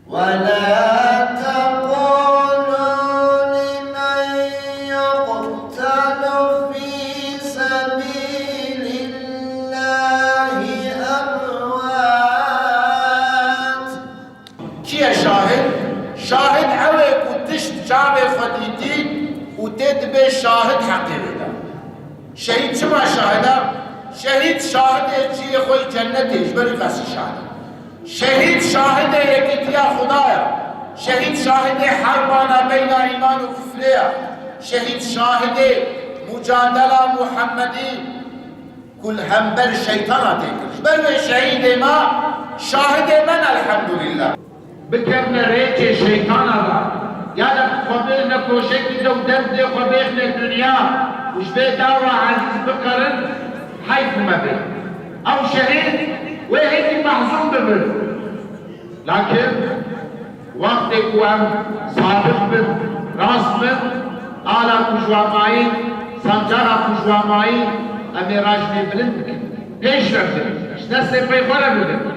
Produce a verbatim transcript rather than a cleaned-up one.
ولا تقولوا لمن يقتل في سبيل الله أموات. Kî ye şahid? Şahid ew ê ku tişt çavê xwe dîtî û tê dibê şahid heqê wê de. Şehîd çima şahid e? Şehîd şahidê cihê xwe yê cennetê, ji ber wî qasî şahid e. Şehîd şahidê yekîtiya Xuda ye. Şehîd şahidê herbana beyna îman û kufrê ye. Şehîd şahidê mucadela Muhemmedî ku li hember şeytana tê kir. Ji ber wê şehîdê me, şahidê me ne, elhemdulillah. Bikevne rêçê şeytana de, ya de xwe bêxne koşekî de û dest dê xwe bêxne dinya û ji vê dawa ezîz biqerin, heyf me bê. Ew şehîd wê hêdî mehzûn bibin. Lakin wextê ku em sadiq bin, rast bin, ala ku ji wan mayî, sancara ku ji wan mayî, em ê rajmê bilind bikin. Pêş ve bin, ji destê pey xwe re bibin.